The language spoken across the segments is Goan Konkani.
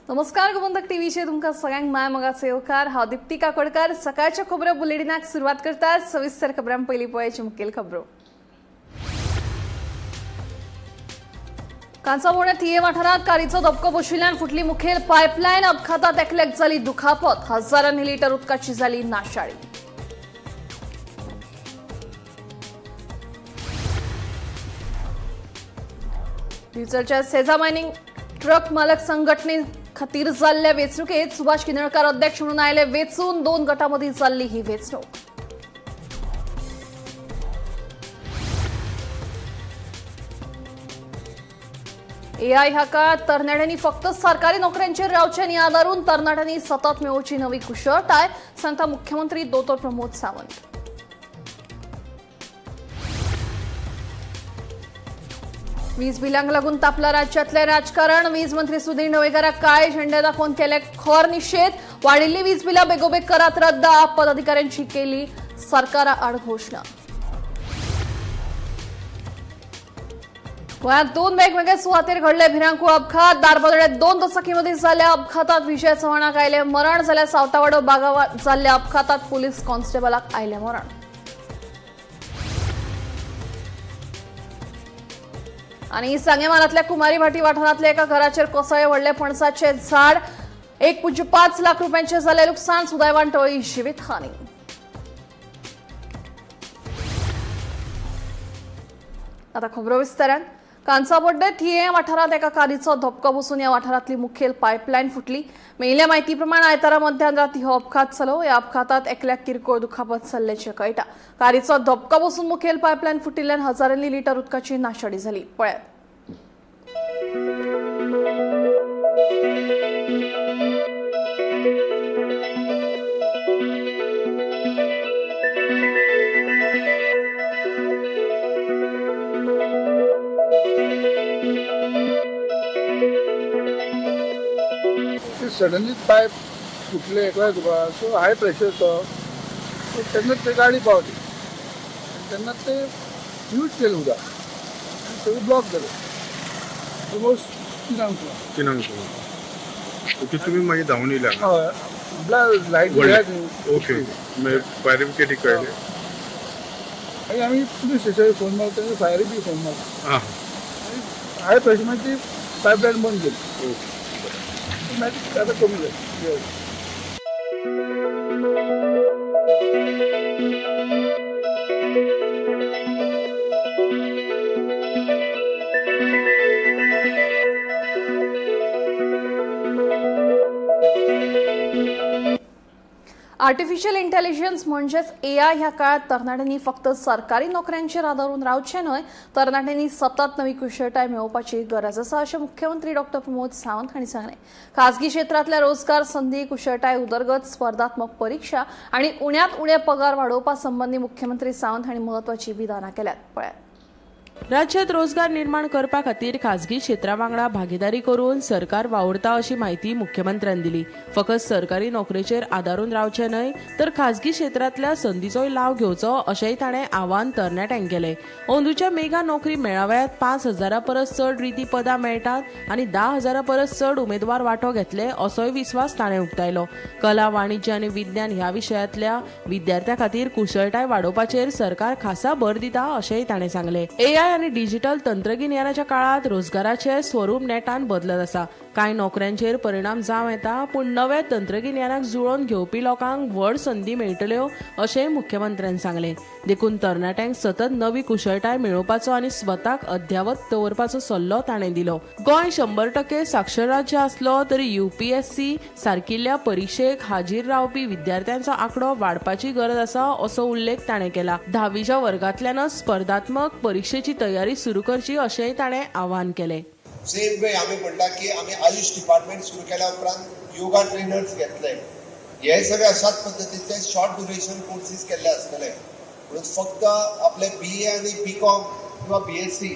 नमस्कार, गोमंतक टीव्हीचेर तुमकां सगळ्यांक माय मोगाचो येवकार. हांव दिप्ती काकोडकार. सकाळच्या खबरो बुलेटिनाक सुरवात करता. सविस्तर खबरां पयलीं पळयाची मुखेल खबरो. कांसाबोणे थिये वाठारांत कारीचो धपको बशिल्ल्यान फुटली मुखेल पायपलायन. अपघातात एकल्याक जाली दुखापत. हजारांनी लिटर उदकाची जाली नाशाडी. दिवचलच्या सेझा मायनिंग ट्रक मालक संघटने खातीर जाल्ल्या वेंचणुकेत सुभाष किनळकर अध्यक्ष म्हणून आयले वेंचून. दोन गटामध्ये चालली ही वेंचणूक. एआय ह्या काळात तरणाट्यांनी फक्त सरकारी नोकऱ्यांचेर रावचें आनी आदारून तरणाट्यांनी सतत मेळोवची नवी कुशळटाय, सांगता मुख्यमंत्री दोतोर प्रमोद सावंत. वीज बिलांक लागून तापला राज्यातले राजकारण. वीज मंत्री सुधीर ढवळीकाराक काळे झेंडे दाखोवन केले खर निषेध. वाढिल्ली वीज बिलां बेगोबेग करात रद्द, आप पदाधिकाऱ्यांची केली सरकारा आड घोषणा. गोंयांत दोन वेगवेगळ्या सुवातेर घडले भिरांकूळ अपघात. दारबदड्यात दोन दुचाकीमध्ये झाल्या अपघातात विजय चव्हाणाक आयले मरण. जाल्यार सावतावाडो बागावा जाल्ल्या अपघातात पोलीस कॉन्स्टेबलाक आयले मरण. आणि सांगें म्हालांतल्या कुमारी भाटी वाठारांतल्या एका घराचेर कोसळ्ळे व्हडले पणसाचे झाड. 1.5 लाख रुपयांचे जाले नुकसान. सुदैवान टळी जिवीतहानी. आता खबरो विस्तारान. कांसाबोड्डे थिये वाठारांत एका कारीचो धपको बसून ह्या वाठारांतली मुखेल पायपलायन फुटली. मेळिल्ल्या म्हायती प्रमाण आयतारा मध्यान राती हो अपघात जालो. ह्या अपघातात एकल्याक किरकोळ दुखापत जाल्ल्याचें कळटा. कारीचो धपको बसून मुखेल पायपलायन फुटिल्ल्यान हजारांनी लिटर उदकाची नाशाडी जाली. पळयात. ते सडनली पायप फुटले एकला तुका, सो हाय प्रेशर तो, सो तेन्ना ते गाडी पावली आनी तेन्ना ते यूज केलें उदक आनी सगळें ब्लॉक जालें ऑलमोस्ट 3 सुमार. 3 सुमार. ओके, तुमी मागीर धांवून येयले हांगा? हय, म्हटल्यार लायट व्हडलें. गेल्या. ओके, मागीर फायर ब्रिगेडीक कळयलें? मागीर आमी पुलीस स्टेशनार फोन मारलो, तेंका फायरी बी फोन मारलो. आं. आनी हाय प्रेशर मागीर ती पायपलायन बंद केली. ओके. मागीर आतां कमी जालें. आर्टिफिशियल इंटेलिजन्स म्हणजेच एआय ह्या काळात तरणाट्यांनी फक्त सरकारी नोकऱ्यांचेर आदारून रावचें न्हय, तरणाट्यांनी सतत नवी कुशळटाय मेळोवपाची गरज आसा, अशें मुख्यमंत्री डॉक्टर प्रमोद सावंत हांणी सांगलें. खासगी क्षेत्रांतल्या रोजगार संदी, कुशळटाय उदरगत, स्पर्धात्मक परीक्षा आनी उण्यांत उणे पगार वाडोवपा संबंदी मुख्यमंत्री सावंत हांणी म्हत्वाची विधानां केल्यात. पळयात. राज्यात रोजगार निर्माण करपा खातीर खाजगी क्षेत्रा वांगडा भागीदारी करून सरकार वावुरता अशी म्हायती मुख्यमंत्र्यान दिली. फकत सरकारी नोकरेचेर आदारून रावचें न्हय, तर खाजगी क्षेत्रांतल्या संदीचोय लाव घेवचो अशेंय ताणें आवाहन तरणाट्यांक केलें. अंदूच्या मेगा नोकरी मेळाव्यात 5,000 परस चड रिती पदां मेळटात आनी 10,000 परस चड उमेदवार वांटो घेतले असोय विस्वास ताणें उक्तायलो. कला, वाणिज्य आनी विज्ञान ह्या विशयांतल्या विद्यार्थ्यां खातीर कुशळटाय वाडोवपाचेर सरकार खासा भर दिता अशेंय ताणें सांगलें. एआय आनी डिजिटल तंत्रगिन्यानाच्या काळात रोजगाराचे स्वरूप नेटान बदलत आसा. कांय नोकऱ्यांचेर परिणाम जावं येता, पूण नव्या तंत्रगिन्यानाक जुळोवन घेवपी लोकांक व्हड संदी मेळटल्यो अशेंय मुख्यमंत्र्यान सांगलें. देखून तरणाट्यांक सतत नवी कुशळटाय मेळोवपाचो आनी स्वताक अद्यावत दवरपाचो सल्लो ताणें दिलो. गोंय 100% साक्षर राज्य आसलो तरी UPSC सारकिल्ल्या परिक्षेक हाजीर रावपी विद्यार्थ्यांचो आंकडो वाडपाची गरज आसा असो उल्लेख ताणें केला. 10वीच्या वर्गांतल्यानच स्पर्धात्मक परिक्षेची तयारी सुरू करची अशेंय ताणें आवाहन केलें. सेम वे आमी म्हणटा की आमी आयुष डिपार्टमेंट सुरू केल्या उपरांत योगा ट्रेनर्स घेतले. हे सगळे अशाच पद्दतीचे शॉर्ट ड्युरेशन कोर्सीस केल्ले आसतले. म्हणून फक्त आपले BA आनी BCom किंवा BSc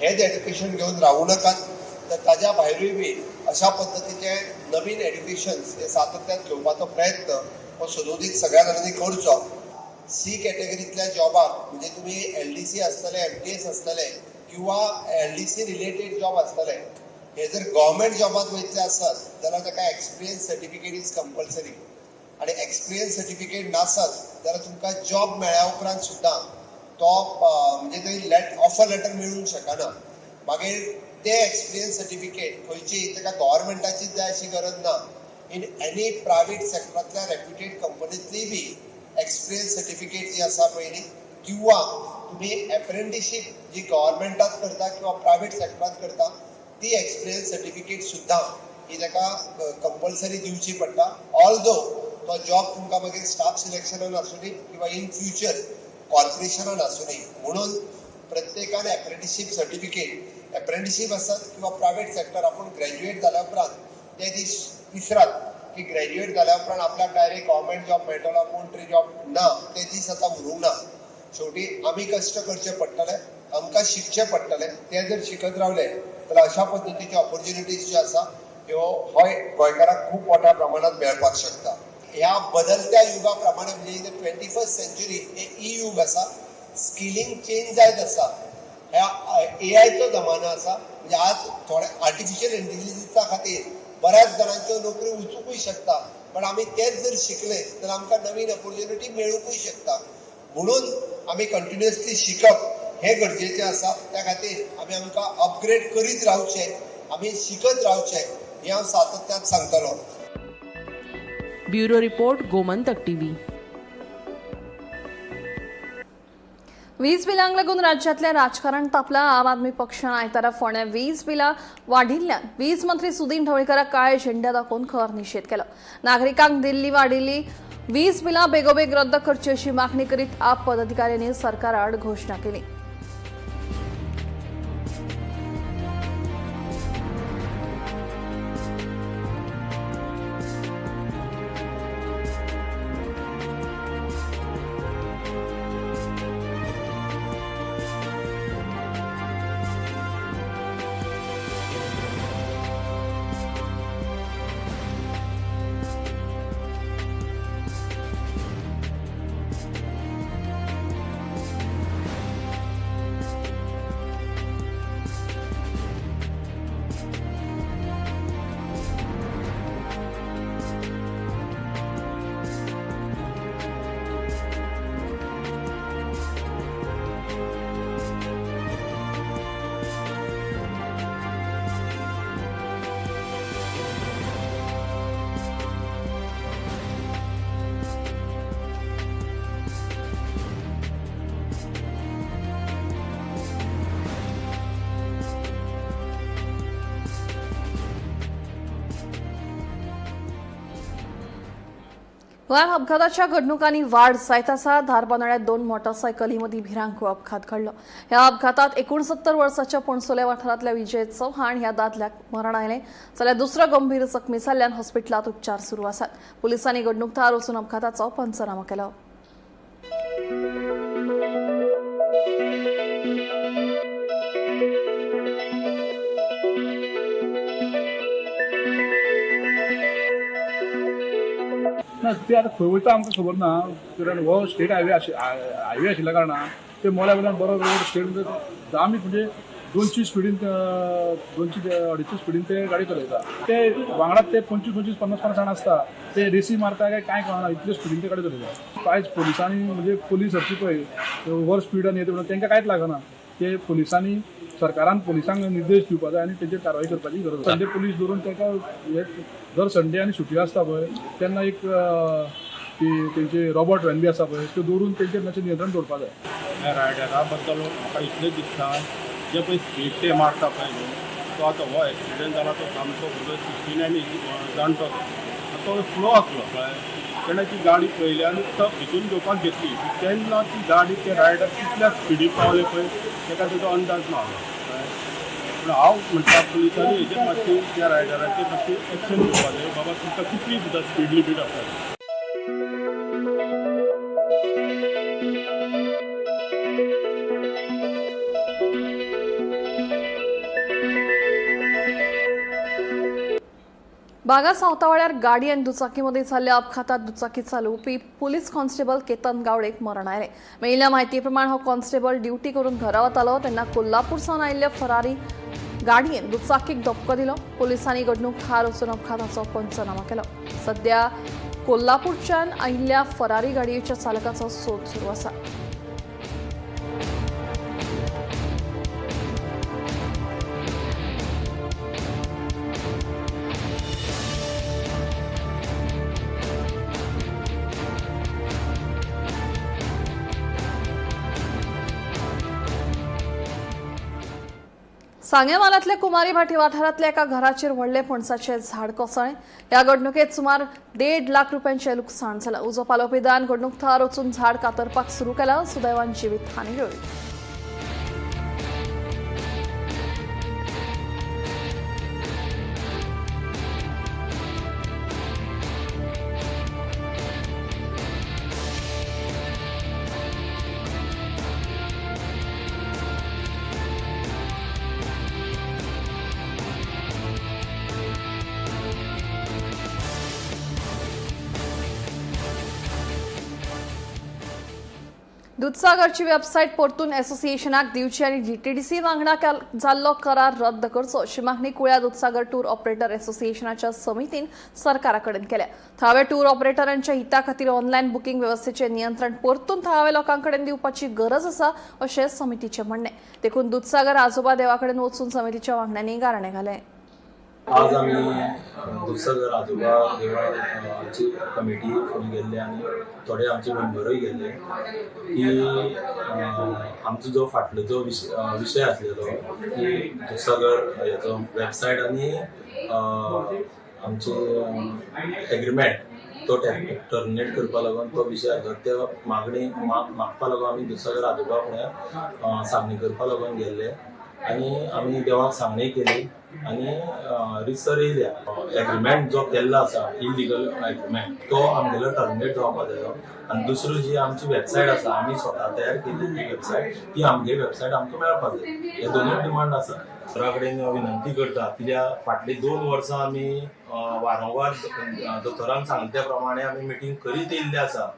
हेच एड्युकेशन घेवन रावूं नाकात, तर ताज्या भायरूय बी अशा पद्दतीचे नवीन एड्युकेशन्स हे सातत्यान घेवपाचो प्रयत्न हो सदोदीत सगळ्या जाणांनी करचो. सी कॅटेगरींतल्या जॉबाक म्हणजे तुमी LDC आसतले, MTS आसतले किंवा LDC related job आसतले, हे जर गव्हर्मेंट जॉबात वयतले आसत जाल्यार ताका एक्सपिरियन्स सर्टिफिकेट is compulsory आनी एक्सपिरियन्स सर्टिफिकेट नासत जाल्यार तुमकां जॉब मेळ्ळ्या उपरांत सुद्दां तो म्हणजे थंय ऑफर लेटर मेळूंक शकना. मागीर ते एक्सपिरियन्स सर्टिफिकेट खंयची ताका गव्हर्मेंटाचीच जाय अशी गरज ना. इन एनी प्रायवेट सेक्टरांतल्या रेप्युटेड कंपनींतली बी एक्सपिरियन्स सर्टिफिकेट जी आसा पयली किंवा तुमी एप्रेंटिशीप जी गव्हर्मेंटात करता किंवा प्रायवेट सेक्टरांत करता ती एक्सपिरियन्स सर्टिफिकेट सुद्दां ही ताका कंपल्सरी दिवची पडटा. ऑल्दो तो जॉब तुमकां मागीर स्टाफ सिलेक्शनान आसूं दी किंवा इन फ्युचर कॉर्पोरेशनान आसूं दी. म्हणून प्रत्येकान एप्रेंटिशीप सर्टिफिकेट एप्रेंटिशीप आसत किंवा प्रायवेट सेक्टर आपूण ग्रॅज्युएट जाल्या उपरांत ते दीस विसरात की ग्रॅज्युएट जाल्या उपरांत आपल्याक डायरेक्ट गव्हर्मेंट जॉब मेळटलो कोण तरी जॉब ना, ते दीस आतां उरूंक ना. शेवटी आमी कश्ट करचे पडटले, आमकां शिकचें पडटलें. ते जर शिकत रावले जाल्यार अशा पद्दतीच्यो ऑपॉर्च्युनिटीज ज्यो आसा ह्यो हय गोंयकारांक खूब मोठ्या प्रमाणांत मेळपाक शकता. ह्या बदलत्या युगा प्रमाणे म्हणजे इन the 21st century हे ई युग आसा, स्किलिंग चेंज जायत आसा, ह्या एआयचो जमानो आसा. म्हणजे आज थोडे आर्टिफिशियल इंटेलिजन्सा खातीर बऱ्याच जाणांच्यो नोकरी वचुंकूय शकता, पण आमी तेच जर शिकले तर आमकां नवीन ऑपॉर्च्युनिटी मेळुंकूय शकता. म्हणून आमी कंटिन्युअसली शिकप हें गरजेचें आसा. त्या खातीर आमी आमकां अपग्रेड करीत रावचें, आमी शिकत रावचें हें हांव सातत्यान सांगतलो. Bureau report, Gomantak TV. वीज बिलांक लागून राज्यातले राजकारण तापला. आम आदमी पक्षान आयतारा फोंड्या वीज बिलां वाडिल्ल्यान वीज मंत्री सुदीन ढवळीकराक काळे झेंडे दाखोवन खर निशेध केलो. नागरिकांक दिल्ली वाडिल्ली वीज बिलां बेगोबेग रद्द करची अशी मागणी करीत आप पदाधिकाऱ्यांनी सरकाराआड घोशणा केली. गोंयांत अपघाताच्या घडणुकांनी वाड जायत आसा. धारबांदोड्यात 2 मोटरसायकली मदीं भिरांकूळ अपघात घडलो. ह्या अपघातात 69 वर्साच्या पणसोले वाठारांतल्या विजय चव्हाण ह्या दादल्याक मरण आयलें, जाल्यार दुसरो गंभीर जखमी जाल्ल्यान हॉस्पिटलांत उपचार सुरू आसात. पुलिसांनी घडणूक थळार वचून अपघाताचो पंचनामो केलो. ना ते आतां खंय वयता आमकां खबर ना, कारण हो स्टेट हायवे हायवे आशिल्ल्या कारणान ते मोल्या वयल्यान बरो रोड स्टेट म्हणजे आमी म्हणजे 200 स्पिडीन 200-250 स्पिडीन ते गाडी चलयता. ते वांगडाच ते 25-25, 50-50 जाण आसता, ते रेसी मारता काय कांय कळना, इतले स्पिडीन ते गाडी चलयता. आयज पोलिसांनी म्हणजे पोलीस हरशी पळय ओवर स्पीड आनी येता म्हणून तांकां कांयच लागना. ते पोलिसांनी सरकारान पोलिसांक निर्देश दिवपा जाय आनी तेजेर कारवाय करपाची गरज आसा. संडे पोलीस दवरून ताका दर संडे आनी सुटी आसता पळय तेन्ना एक ती तेंचे रोबोट व्हॅन बी आसा पळय त्यो दवरून तेंचेर मातशें नियंत्रण दवरपा जाय. ह्या रायडरा बद्दल म्हाका इतलें दिसता, जे पळय स्पीड ते मारता पळय न्हू, तो आतां हो एक्सिडंट जाला तो सामको भुरगो 69 जाणटो तो स्लो आसलो कळ्ळें. तेणें ती गाडी पळयली आनी तो भितून घेवपाक घेतली तेन्ना ती गाडी ते रायडर कितल्या स्पिडीन पावले पळय ताका तेजो अंदाज ना कळ्ळें. पूण हांव म्हणटा पुलिसांनी हेजेर मातशी त्या रायडराचेर मातशी एक्शन घेवपाक जाय, बाबा तुमकां कितली सुद्दां स्पीड लिमीट आसा. बागा सावतावाड्यार गाडी आनी दुचाकीमध्ये जाल्ल्या अपघातात दुचाकी चालोवपी पुलीस कॉन्स्टेबल केतन गावडेक मरण आयलें. मेळिल्ल्या म्हायती प्रमाण हो कॉन्स्टेबल ड्युटी करून घरा वतालो तेन्ना कोल्हापूर सावन आयिल्ल्या फरारी गाडयेन दुचाकीक धपको दिलो. पोलिसांनी घडणूक थार वचून अपघाताचो पंचनामा केलो. सध्या कोल्हापूरच्यान आयिल्ल्या फरारी गाडयेच्या चालकाचो सोद सुरू आसा. सांगें म्हालांतल्या कुमारी भाटी वाठारांतल्या एका घराचेर व्हडलें पणसाचें झाड कोसळ्ळें. ह्या घडणुकेंत सुमार 1.5 लाख रुपयांचें लुकसाण जालां. उजो पालोवपी दळान घडणूक थळार वचून झाड कातरपाक सुरू केलां. सुदैवान जिवीत हानी मेळ्ळी. दुधसागरची वेबसायट परतून असोसिएशनाक दिवची आनी जीटीडीसी वांगडा जाल्लो करार रद्द करचो अशी मागणी कुळ्या दुधसागर टूर ऑपरेटर असोसिएशनाच्या समितीन सरकारा कडेन केल्या. थळाव्या टूर ऑपरेटरांच्या हिता खातीर ऑनलायन बुकींग वेवस्थेचें नियंत्रण परतून थळाव्या लोकां कडेन दिवपाची गरज आसा अशें समितीचें म्हणणें. देखून दुधसागर आजोबा देवा कडेन वचून समितीच्या वांगड्यांनी गाराणें घालें. आज आमी दुधसागर आजोबा देवळाची कमिटी फुडें गेल्ले आनी थोडे आमचे मेंबरूय गेल्ले की आमचो जो फाटलो जो विशय आसलेलो की दुधसागर हेचो वेबसायट आनी आमचो एग्रीमेंट तो टर्मिनेट करपा लागून तो विशय आसलो. त्या मागणी मागपा लागून आमी दुधसागर आजोबा फुडें सांगणी करपा लागून गेल्ले आनी आमी देवाक सांगणी केली आनी रितसर येयल्या. एग्रीमेंट जो केल्लो आसा इलिगल एग्रीमेंट तो आमगेलो टर्मिनेट जावपा जायो आनी दुसरी जी आमची वेबसायट आसा आमी स्वता तयार केल्ली ती वेबसायट ती आमगे वेबसायट आमकां मेळपा जाय. हे दोनूय डिमांड आसा. सरकारा कडेन विनंती करता कित्याक फाटलीं 2 वर्सां आमी वारंवार दोतोरान सांगले त्या प्रमाणे आमी मिटींग करीत येयल्ले आसा.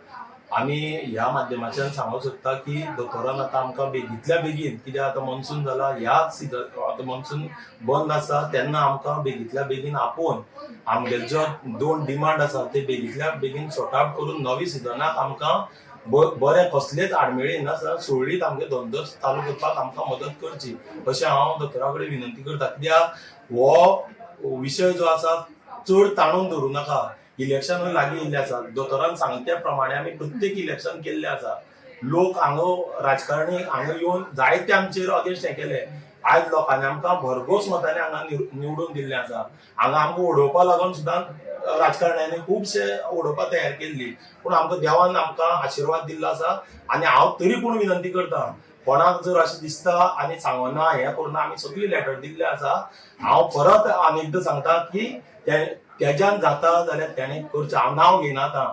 आमी ह्या माध्यमाच्यान सांगूंक सोदता की दोतोरान आतां आमकां बेगींतल्या बेगीन कित्याक आतां मॉन्सून जाला ह्या सिजन आतां मॉन्सून बंद आसा तेन्ना आमकां बेगींतल्या बेगीन आपोवन आमगेले जो 2 डिमांड आसा ते बेगींतल्या बेगीन सॉर्ट आवट करून नवी सिजनाक आमकां बरें कसलेच आडमेळी नासतना सुरळीत आमगे धंदो चालू करपाक आमकां मदत करची अशें हांव दोतोरा कडेन विनंती करता. कित्याक हो विशय जो आसा चड ताणून धरूं नाका. इलेक्शन लागीं येयल्लें आसा. दोतोरान सांगले त्या प्रमाणे आमी प्रत्येक इलेक्शन केल्लें आसा. लोक हांगा राजकारणी हांगा येवन जायते आमचेर अगेन्स्ट हें केलें. आयज लोकांनी आमकां भरघोस मतांनी हांगा निवडून दिल्लें आसा. हांगा आमकां उडोवपा लागून सुद्दां राजकारण्यांनी खुबशे उडोवपा तयार केल्ली पूण आमकां देवान आमकां आशिर्वाद दिल्लो आसा. आनी हांव तरी पूण विनंती करता कोणाक जर अशें दिसता आनी सांगना हें करुना आमी सगळी लेटर दिल्लें आसा. हांव परत आनी एकदां सांगता की तेज्यान जाता जाल्यार तेणें करचें. हांव नांव घेयना आतां.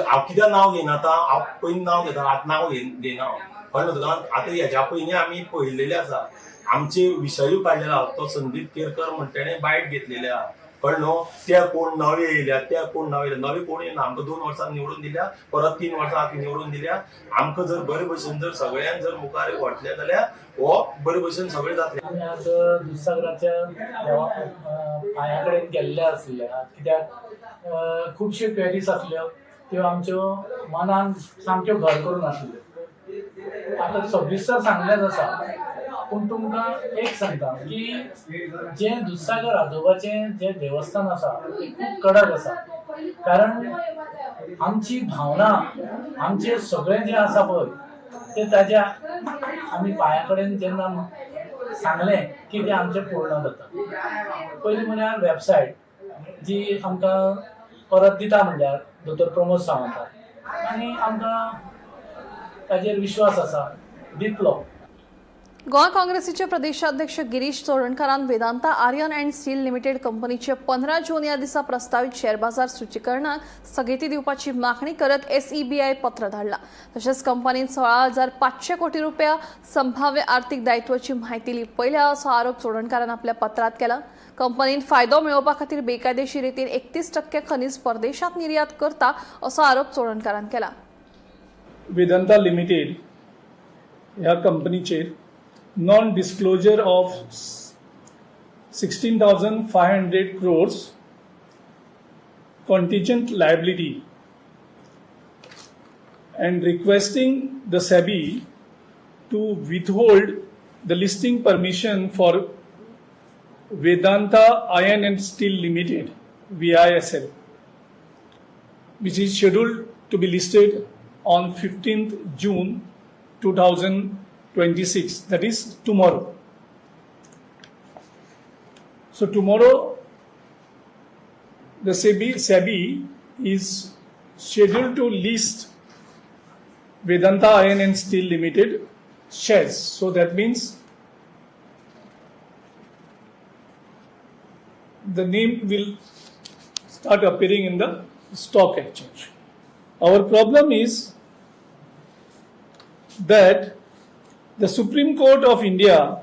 हांव कित्याक नांव घेयना आतां हांव पयलीं नांव घेता आतां नांव घेयना हांव. कळ्ळें तुका? आतां हेज्या पयलीं आमी पळयलेलें आसा आमचे विशयूय काडलेलो आसा. तो संदीप केरकर म्हण तेणें बायट घेतलेले आसा. कळ्ळें न्हू? ते कोण नवे येयल्या ते कोण नवे येयल्या नवे कोण येयना. आमकां 2 वर्सां निवडून दिल्या परत 3 वर्सां आतां निवडून दिल्या. आमकां जर बरे भशेन जर सगळ्यांक जर मुखार व्हरतले जाल्यार हो बरे भशेन सगळें जातलें. आमी आज दुधसागराच्या देवा पांया कडेन गेल्ले आसले कित्याक खुबश्यो क्वेरीज आसल्यो त्यो आमच्यो मनान सामक्यो घर करून आसल्यो. आतां सविस्तर सांगलेंच आसा पूण तुमकां एक सांगता की जें दुधसागर आजोबाचें जें देवस्थान आसा तें खूब कडक आसा. कारण आमची भावना आमचें सगळें जें आसा पळय तें ताज्या आमी पांया कडेन जेन्ना सांगलें की तें आमचें पूर्ण जाता. पयलीं म्हळ्यार वेबसायट जी आमकां परत दिता म्हणल्यार दोतोर प्रमोद सावंतान आनी आमकां ताजेर विश्वास आसा दितलो. गोवा काँग्रेसीचे प्रदेशाध्यक्ष Girish चोडणकारान Vedanta iron and steel limited कंपनीचे 15 जून या दिसा प्रस्तावित शेअर बाजार सूचीकरणाक स्थगिती दिवपाची मागणी करत SEBI पत्र धाडला. तशेंच कंपनीन 16,500 कोटी रुपया संभाव्य आर्थिक दायित्वाची माहिती लिपयल्या असो आरोप चोडणकारान आपल्या पत्रात केला. कंपनीन फायदो मेळोवपा खातीर बेकायदेशीर रितीन 31% खनिज परदेशात निर्यात करता असो आरोप चोडणकारान केला. वेदांता लिमिटेड ह्या कंपनीचेर non disclosure of 16,500 crores contingent liability and requesting the SEBI to withhold the listing permission for Vedanta Iron and Steel Limited, VISL, which is scheduled to be listed on 15th June 2026, that is tomorrow. So tomorrow the SEBI is scheduled to list Vedanta Iron and Steel Limited shares. So that means the name will start appearing in the stock exchange. Our problem is that the Supreme Court of India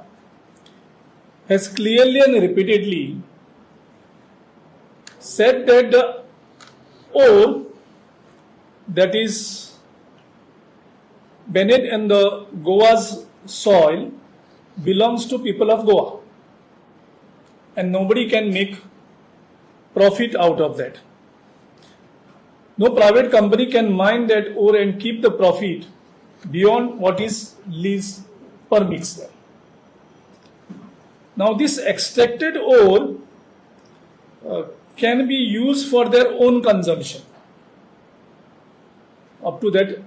has clearly and repeatedly said that the ore that is beneath in the Goa's soil belongs to people of Goa, and nobody can make profit out of that. No private company can mine that ore and keep the profit beyond what is lease permits them. Now this extracted ore can be used for their own consumption up to that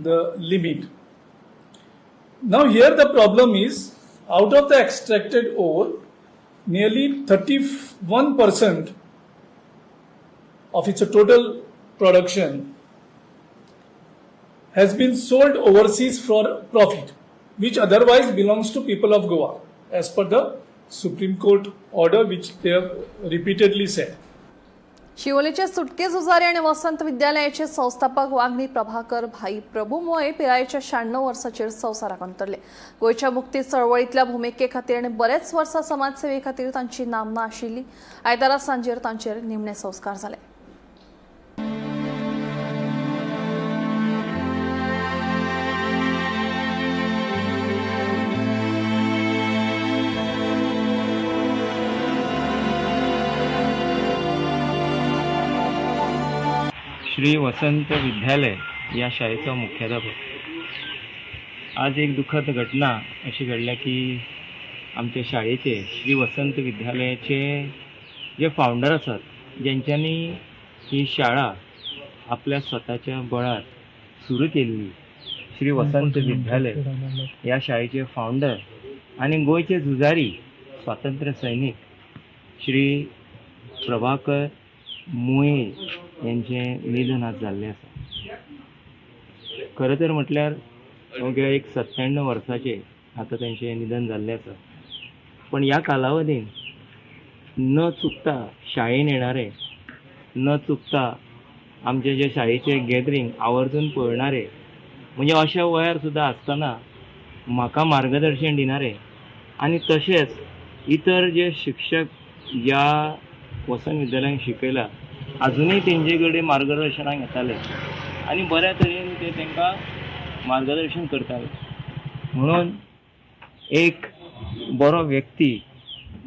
the limit. Now here the problem is, out of the extracted ore, nearly 31% of its total production has been sold overseas for profit, which otherwise belongs to people of Goa, as per the Supreme Court order which they have repeatedly said. शिवोलीचे सुटके झुजारी आणि वसंत विद्यालयाचे संस्थापक वांगडी प्रभाकर भाई प्रभू मोये पिरायेच्या 96 वर्साचेर संवसाराक अंतरले. गोंयच्या मुक्ती चळवळींतल्या भुमिके खातीर आनी बरेच वर्सां समाजसेवे खातीर तांची नामना आशिल्ली. आयतारा सांजेर तांचेर निमणे संस्कार जाले. श्री वसंत विद्यालय या शाळेचो मुख्याध्यापक. आज एक दुखद घटना अशी घडल्या की आमच्या शाळेचे श्री वसंत विद्यालयाचे जे फावंडर आसात, जेंच्यांनी ही शाळा आपल्या स्वताच्या बळार सुरू केल्ली, श्री वसंत विद्यालय ह्या शाळेचे फावंडर आनी गोंयचे झुजारी स्वातंत्र्य सैनीक श्री प्रभाकर मुये यांचें निधन आज जाल्लें आसा. खरें तर म्हटल्यार अवघ्या एक 97 वर्साचे आतां तेंचें निधन जाल्लें आसा, पण ह्या कालावधीन न चुकता शाळेन येणारे, न चुकता आमचे जे शाळेचे गॅदरींग आवर्जून पळयणारे, म्हणजे अशा वयार सुद्दां आसतना म्हाका मार्गदर्शन दिणारे आनी तशेंच इतर जे शिक्षक ह्या वसंत विद्यालयांत शिकयला अजुनूय तेंचे कडेन मार्गदर्शनाक येताले आनी बऱ्या तरेन ते तांकां मार्गदर्शन करताले. म्हणून एक बरो व्यक्ती,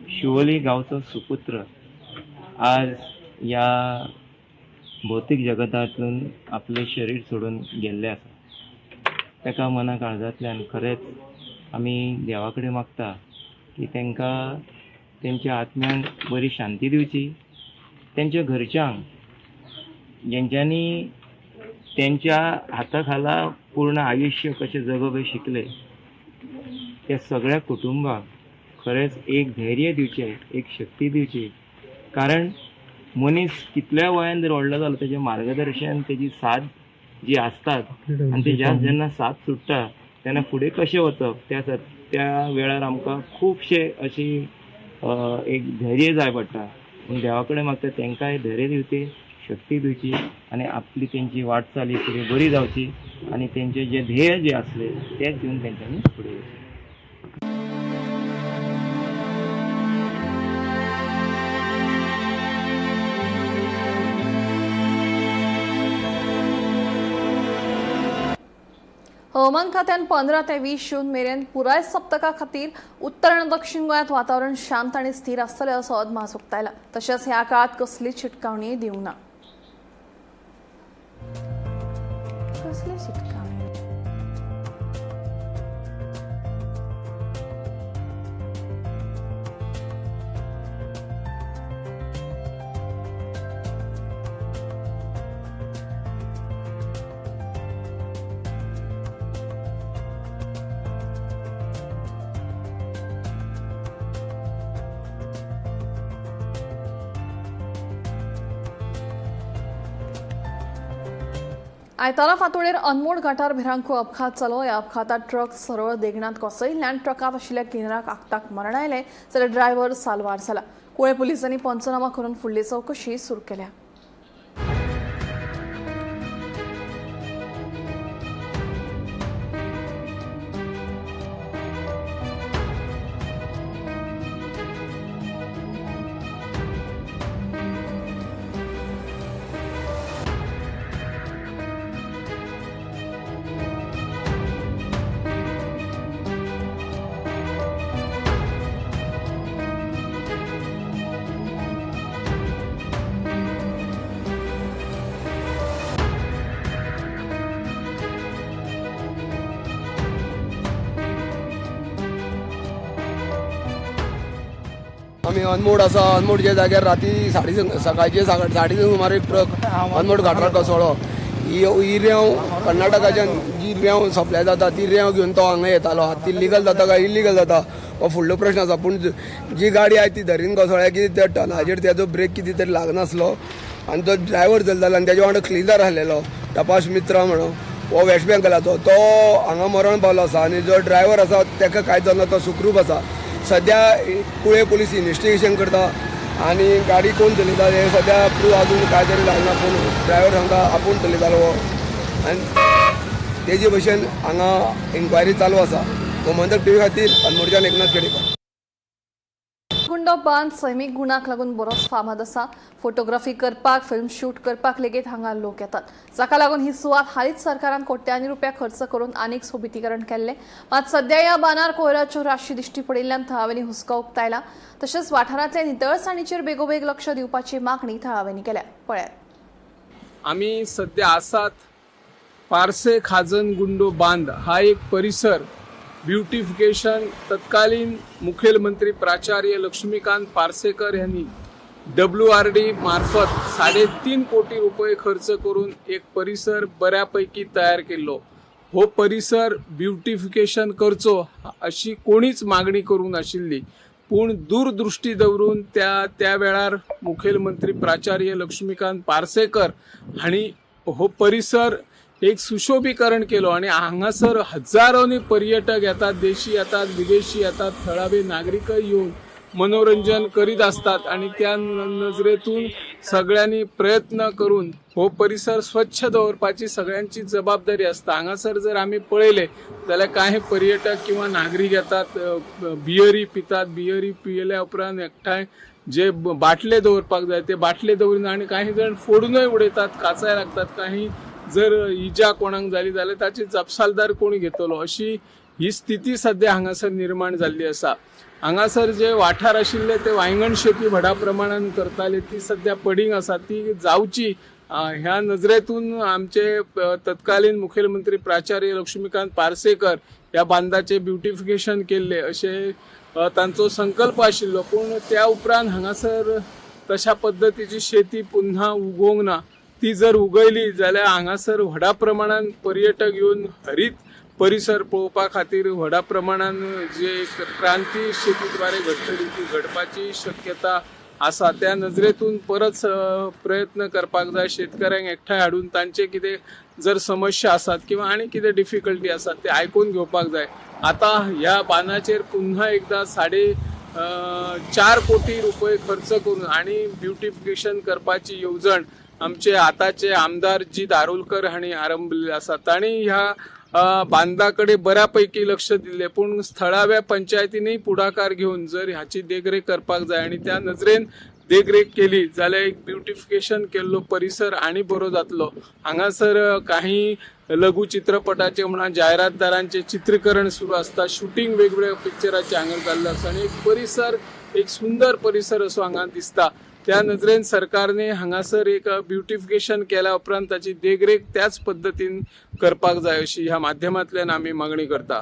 शिवोली गांवचो सुपुत्र आज ह्या भौतीक जगतांतून आपलें शरीर सोडून गेल्लें आसा. ताका मना काळजांतल्यान खरेंच आमी देवा कडेन मागता की तांकां तेंच्या आत्म्यांक बरी शांती दिवची, तेंच्या घरच्यांक जेंच्यांनी तेंच्या हाता खाला पूर्ण आयुश्य कशें जगप हें शिकले, त्या सगळ्या कुटुंबाक खरेंच एक धैर्य दिवचें, एक शक्ती दिवची. कारण मनीस कितल्या वयान जर व्हडलो जालो तेजें मार्गदर्शन, तेजी साथ जी आसतात आनी ती जेन्ना साथ सुट्टा तेन्ना फुडें कशें वचप त्या वेळार आमकां खुबशे अशी एक धैर्य जाय पडटा. पूण देवा कडेन मागता तांकांय धैर्य दिवची, शक्ती दिवची आनी आपली तेंची वाटचाली फुडें बरी जावची आनी तेंचे जे ध्येय जे आसले तेच घेवन तेंच्यांनी फुडें वचचें. हवामान खात्यान 15 ते 20 जून मेरेन पुराय सप्तका खातीर उत्तर आनी दक्षिण गोंयांत वातावरण शांत आनी स्थिर आसतलें असो अदमास उक्तायला. तशेंच ह्या काळात कसलीच शिटकावणी दिवंक ना. कसली शिटकावणी? आयतारा फांतोडेर अनमोड घाटार भिरांकूळ अपघात जालो. ह्या अपघातात ट्रक सरळ देगणांत कोसळिल्ल्यान ट्रकांत आशिल्ल्या क्लिनराक आकताक मरण आयलें जाल्यार ड्रायव्हर साल्वार जाला. कुळे पुलिसांनी पंचनामा करून फुडली चवकशी सुरू केल्या. आमी अनमोड आसा. अनमोडच्या जाग्यार राती सकाळचे 3:30 सुमार एक ट्रक अनमोड घाटार कोसळ्ळो. ही रेंव कर्नाटकाच्यान जी रेंव सप्लाय जाता ती रेंव घेवन तो हांगा येतालो. आतां ती लिगल जाता काय इलिगल जाता हो फुडलो प्रश्न आसा. पूण जी गाडी आसा ती धरीन कोसळ्ळ्या की त्या टनाचेर तेजो ब्रेक कितें तरी लागनासलो आनी तो ड्रायव्हर चलतालो आनी तेज्या वांगडा क्लिनर आसलेलो तपास मित्रा म्हणून हो वेस्ट बेंगलाचो, तो हांगा मरण पावलो आसा. आनी जो ड्रायव्हर आसा तेका कांय जावना, तो सुखरूप आसा. सद्या कुळे पुलीस इन्वेस्टिगेशन करता आनी गाडी कोण चलयता हें सद्या प्रूव अजून काय तरी जालें ना. पूण ड्रायव्हर सांगता आपूण चलयतालो हो आनी तेजे भशेन हांगा इन्क्वायरी चालू आसा. गोमंतक टीव्ही खातीर अनमोडच्यान एकनाथ खेडेकर. गुंडो बांद सैमीक गुणाक लागून बरोच फामाद आसा. फोटोग्राफी करपाक, फिल्म शूट करपाक लेगीत हांगा लोक येतात, जाका लागून ही सुवात हालींच सरकारान कोट्यांनी रुपया खर्च करून आनीक सोबितीकरण केल्लें. मात सद्या ह्या बांदार कोयराच्यो राशी दिश्टी पडिल्ल्यान थळाव्यांनी हुस्को उक्तायला. तशेंच वाठारांतल्या नितळसाणीचेर बेगोबेग लक्ष दिवपाची मागणी थळाव्यांनी केल्या. पळयात. आमी सद्या आसात पार्से खाजन गुंडो बांद हा एक परिसर ब्युटिफिकेशन तत्कालीन मुखेलमंत्री प्राचार्य लक्ष्मीकांत पार्सेकर यांनी WRD मार्फत 3.5 कोटी रुपये खर्च करून एक परिसर बऱ्यापैकी तयार केल्लो. हो परिसर ब्युटिफिकेशन करचो अशी कोणीच मागणी करूंक नाशिल्ली, पूण दूरदृष्टी दवरून त्या त्या वेळार मुखेलमंत्री प्राचार्य लक्ष्मीकांत पार्सेकर हांणी हो परिसर एक सुशोभीकरण केलो आणि हांगासर हजारोंनी पर्यटक येतात, देशी येतात, विदेशी येतात, थळावे नागरिकय येवन मनोरंजन करीत असतात आणि त्या नजरेतून सगळ्यांनी प्रयत्न करून हो परिसर स्वच्छ दवरपाची सगळ्यांची जबाबदारी आसता. हांगासर जर आमी पळयलें जाल्यार कांय पर्यटक किंवा नागरीक येतात, बियरी पितात, बियरी पियेल्या उपरांत एकठांय जे बाटले दवरपाक जाय ते बाटले दवरिना आनी काही जाण फोडूनय उडयतात, काचाय लागतात. काही जर इजा कोणाक जाली जाल्यार ताची जापसालदार कोण घेतलो अशी ही स्थिती सद्या हांगासर निर्माण जाल्ली आसा. हांगासर जे वाठार आशिल्ले ते वांयगण शेती व्हडा प्रमाणान करताले, ती सद्या पडींग आसा, ती जावची ह्या नजरेतून आमचे तत्कालीन मुखेलमंत्री प्राचार्य लक्ष्मीकांत पार्सेकर ह्या बांदाचे ब्युटिफिकेशन केल्ले अशें तांचो संकल्प आशिल्लो. पूण त्या उपरांत हांगासर तशा पद्दतीची शेती पुन्हा उगोवंक ना. ती जर उगयली जाल्यार हांगासर व्हडा प्रमाणान पर्यटक येवन हरीत परिसर पळोवपा खातीर व्हडा प्रमाणान जे क्रांती शेतीद्वारे घडटली ती घडपाची शक्यता आसा. त्या नजरेतून परत प्रयत्न करपाक जाय, शेतकऱ्यांक एकठांय हाडून तांचे कितें जर समस्या आसात किंवा आनी कितें डिफिकल्टी आसात ते आयकून घेवपाक जाय. आतां ह्या बांदाचेर पुन्हा एकदां 4.5 कोटी रुपये खर्च करून आनी ब्युटिफिकेशन करपाची येवजण आमचे आताचे आमदार जी दारुलकर हांणी आरंभलेली आसा. तांणी ह्या बांदा कडेन बऱ्यापैकी लक्ष दिल्लें, पूण थळाव्या पंचायतींनी पुढाकार घेवन जर हाची देखरेख करपाक जाय आनी त्या नजरेन देखरेख केली जाल्यार एक ब्युटिफिकेशन केल्लो परिसर आनी बरो जातलो. हांगासर काही लघु चित्रपटाचे म्हणा जायरातदारांचे चित्रीकरण सुरू आसता, शुटींग वेगवेगळ्या पिक्चराचे हांगा जाल्लो आसा आनी एक परिसर एक सुंदर परिसर असो हांगा दिसता. त्या नजरेन सरकारने हांगासर एक ब्युटिफिकेशन केल्या उपरांत ताची देखरेख त्याच पद्दतीन करपाक जाय अशी ह्या माध्यमांतल्यान आमी मागणी करता.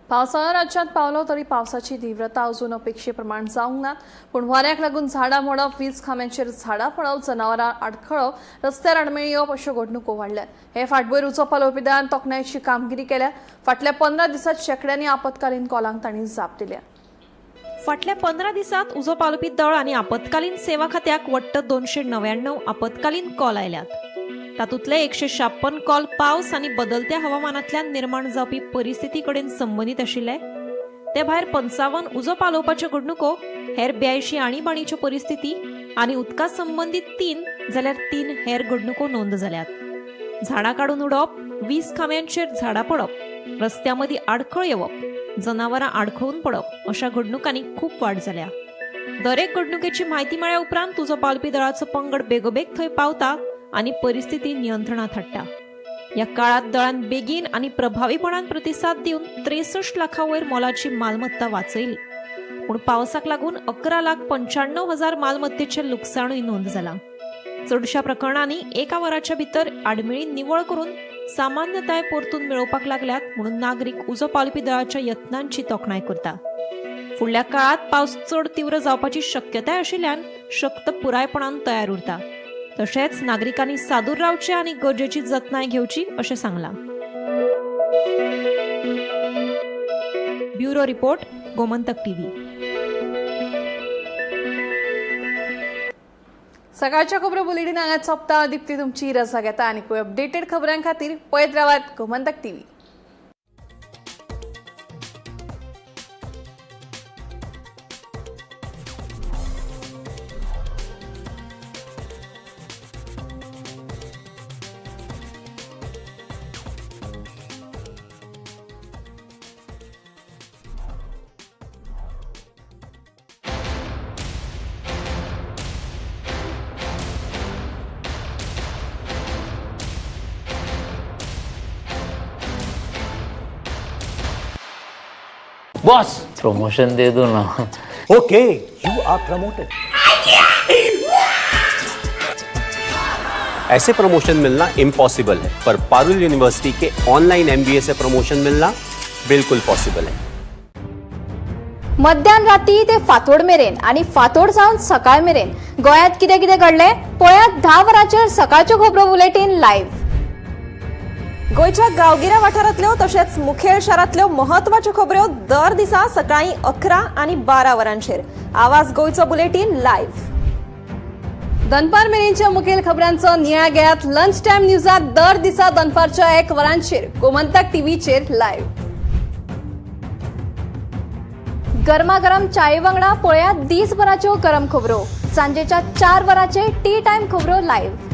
पावसाळो राज्यांत पावलो तरी पावसाची तीव्रता अजून अपेक्षे प्रमाण जावंक ना, पूण वाऱ्याक लागून झाडां मोडप, वीज खांब्यांचेर झाडां पडप, जनावरां आडखळप, रस्त्यार आडमेळी येवप अश्यो घडणुको वाडल्यात. हे फाटभूंयेर उजो पालोवपी दळान तोखणायेची कामगिरी केल्या. फाटल्या 15 दिसांत शेंकड्यांनी आपत्कालीन कॉलांक तांणी जाप दिल्या. फाटल्या 15 दिसांत उजो पालोवपी दळ आनी आपत्कालीन सेवा खात्याक वट्ट 299 आपत्कालीन कॉल आयल्यात. तातूंतले 156 कॉल पावस आनी बदलत्या हवामानांतल्यान निर्माण जावपी परिस्थिती कडेन संबंदीत आशिल्ले. ते भायर 55 उजो पालोवपाच्यो घडणुको, हेर 82 आणीबाणीच्यो परिस्थिती आनी उदका संबंदीत 3 जाल्यार 3 हेर घडणुको नोंद जाल्यात. झाडां काडून उडोवप, वीज खांब्यांचेर झाडां पडप, रस्त्या मदीं आडखळ येवप, जनावरां आडखळून पडप अशा घडणुकांनी खूब वाड जाल्या. दरेक घडणुकेची म्हायती मेळ्ळ्या उपरांत उजो पालोवपी दळाचो पंगड बेगोबेग थंय पावता आनी परिस्थिती नियंत्रणात हाडटा. ह्या काळात दळान बेगीन आनी प्रभावीपणान प्रतिसाद दिवन 63 लाखां वयर मोलाची मालमत्ता वाचयली. पूण पावसाक लागून 11,95,000 मालमत्तेचें लुकसाणूय नोंद जालां. चडशा प्रकरणांनी एका वराच्या भितर आडमेळी निवळ करून सामान्यताय परतून मेळोवपाक लागल्यात म्हणून नागरीक उजो पालोवपी दळाच्या यत्नांची तोखणाय करता. फुडल्या काळात पावस चड तीव्र जावपाची शक्यताय आशिल्ल्यान शक्त पुरायपणान तयार उरता. तशेंच नागरिकांनी सादूर रावचे आनी गरजेची जतनाय घेवची अशें सांगलां. Bureau report, Gomantak TV. सकाळच्या खबरो बुलेटीन हांगा सोंपता. दीप्ती तुमची रजा घेता आनी अपडेटेड खबरां खातीर पळयत रावात गोमंतक टीव्ही. बॉस, प्रमोशन दे दो ना. Okay, you are promoted. ऐसे प्रमोशन मिलना इम्पॉसिबल है, पर पारुल यूनिवर्सिटी के ऑनलाइन एमबीए से प्रमोशन मिलना बिल्कुल पॉसिबल है. मध्यान राती ते फातोड मेरेन आनी फातोड सावन सकाळ मेरेन गोंयांत कितें कितें घडलें पळयात 10 वरांचेर सकाळच्यो खबरो बुलेटीन लायव्ह. गोंयच्या गांवगिऱ्या वाठारांतल्यो तशेंच मुखेल शारांतल्यो म्हत्वाच्यो खबऱ्यो दर दिसा सकाळीं 11 आनी 12 वरांचेर आवाज गोंयचो बुलेटीन लायव्ह. दनपार मेरेनच्या मुखेल खबरांचो नियाळ घेयात लंच टायम न्यूजात दर दिसा दनपारच्या 1 वरांचेर गोमंतक टीव्हीचेर लायव्ह. गरमागरम चाये वांगडा पळयात दीसभराच्यो गरम खबरो सांजेच्या 4 वरांचेर टी टायम खबरो लायव्ह.